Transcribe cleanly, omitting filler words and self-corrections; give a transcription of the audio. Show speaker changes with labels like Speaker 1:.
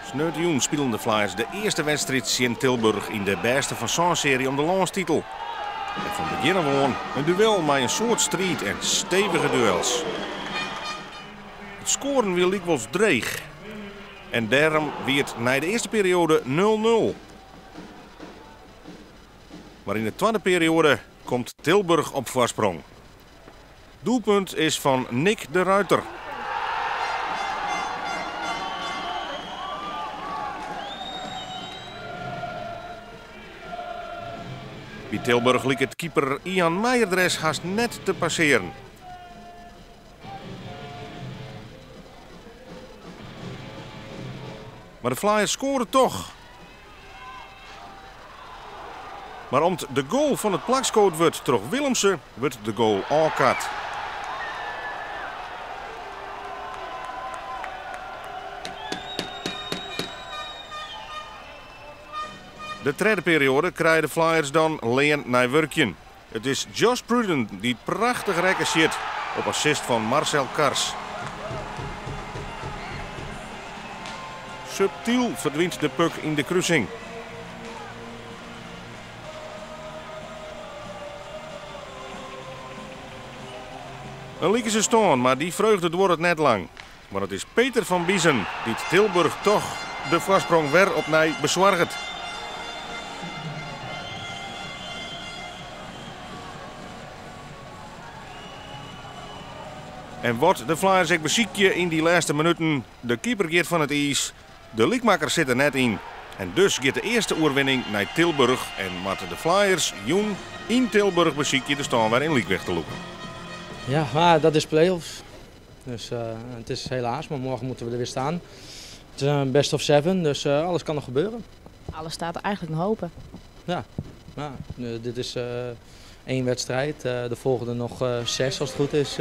Speaker 1: Sneontejûn spilen de Flyers de earste wedstriid tsjin Tilburg yn de bêste fan sân searje om de lânstitel. En fan begjin af oan in duel mei in soad striid en stevige duels. It skoaren wie lykwols dreech en dêrom wie it nei de earste perioade 0-0. Mar yn de twadde perioade komt Tilburg op foarsprong. Doelpunt is fan Nick de Ruiter. By Tilburg liket keeper Ian Meijerdres hast net te passearen. Mar de Flyers skoare toch. Mar om't de goal fan it plak skood wurdt troch Willemse, wurdt de goal ôfkard. De tredde perioade krije de Flyers dan lean nei wurkjen. It is Josh Pruden dy't prachtich rekke sjit op assist fan Marcel Kars. Subtyl ferdwynt de puck yn de krusing. In likense stân, mar dy freugde duorret net lang. Want it is Peter van Biezen dy't Tilburg toch de foarsprong wer opnij besoarget. En wat de Flyers ek besykje yn dy lêste minuten, de keeper giet fan it iis, de lykmakker sit der net yn. En dus giet de earste oerwinning nei Tilburg en moatte de Flyers jûn yn Tilburg besykje de stân wer yn lykwicht te lûken.
Speaker 2: Ja, mar dat is play-offs. Dus it is helaas, maar morgen moeten we er weer staan. Het is een best of seven, dus alles kan nog gebeuren.
Speaker 3: Alles staat eigenlijk nog open.
Speaker 2: Ja, ja, dit is één wedstrijd. De volgende nog zes als het goed is.